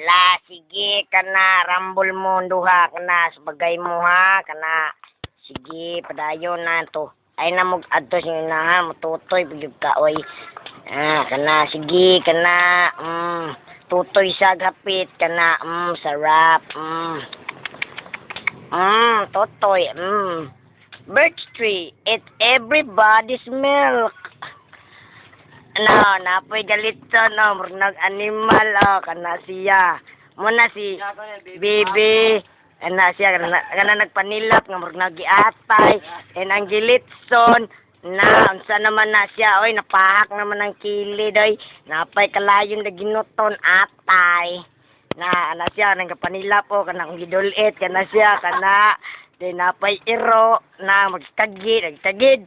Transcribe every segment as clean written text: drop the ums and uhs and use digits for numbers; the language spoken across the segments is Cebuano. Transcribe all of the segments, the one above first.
Ala, sige, kana, rambol mo, duha, kana, sabagay mo, ha, kana. Sige, padayon na to. Ay na mo adto sa inahan, mututoy, pagyud ka, oy. Ah, kana, sige, kana, tutoy sa gapit, kana, sarap. Totoy. Birch tree, eat everybody's milk. No, napoy galit to, no, murag nag-animal, oh, kana siya. Muna si Bibi, ana siya, kana nagpanilap, nga murag nagiatay, and ang gilitson, na, unsa naman na siya, oy, napahak naman ang kilid, oy, napay kalayon na ginuton, atay. Na, ana siya, nang panilap, oh, kana kong gidulit, kana siya, kana, di napay iro, na, magtagid, nagtagid.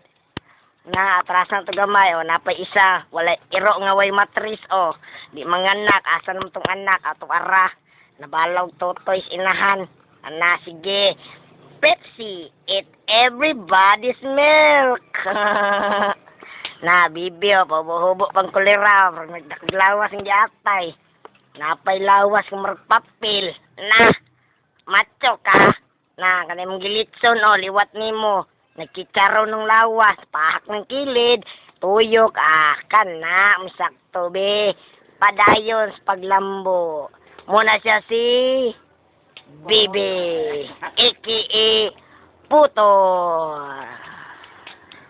Na, atrasan to gamay, oh, napay isa, wala iro nga way matris, oh, di manganak, asa naman tong anak, atong ara, nabalaw totoy sa inahan, ana, sige, Pepsi, eat everybody's milk. Na, bibi, oh, pahubo pang kolera, naglawas ang giatay. Napay lawas kung papel. Na, macho ka. Na, kanay mong gilitson, oh, liwat nimo. Nagkitsaro ng lawas, pahak ng kilid, tuyok, ah, kana, misakto, be. Padayon sa paglambo. Muna siya si Bibi, aka Puto.